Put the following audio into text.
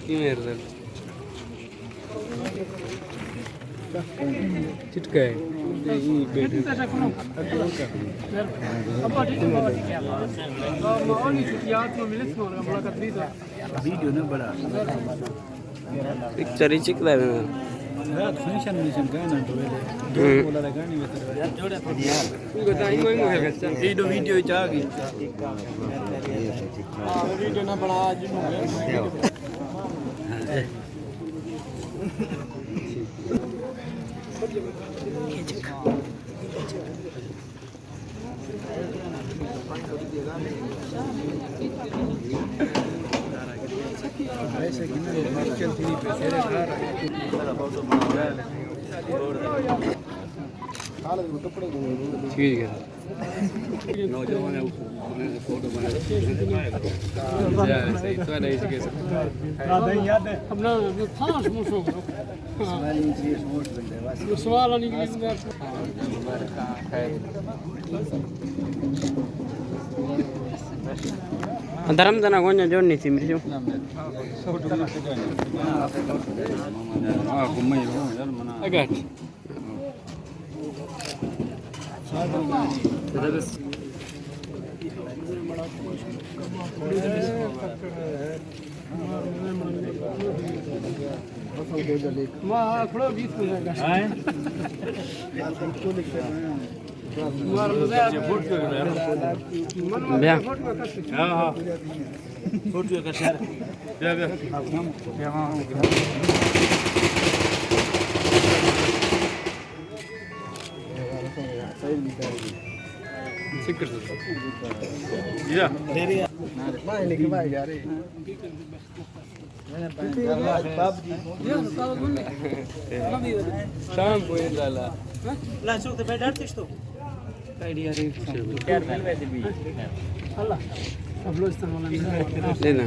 کی میر سر؟ چٹکا ہے۔ ویڈیو نہ بڑا۔ پکچر ہی چک دا نا۔ رات فنکشن میشن گانا تو ویلے۔ ہوں۔ بولا دا گانی ویسے۔ اے دو ویڈیو چاہ گئی۔ ہاں، ویڈیو نہ بنا، آج۔ ٹھیک ہے۔ نوجوان ہے، فوٹو بنا۔ صحیح، تو نہیں سکے۔ اپنا خاص موسم۔ سوال نہیں۔ دھرم دنا گونجا جوڑ نہیں تھی میری جو۔ اگٹ۔ بیا۔ فوٹو کا شہر۔ بیا، بیا۔ شام کو لالا۔ لا، چوک تے بیٹھ، ڈرتے تو۔ اللہ۔ لینا۔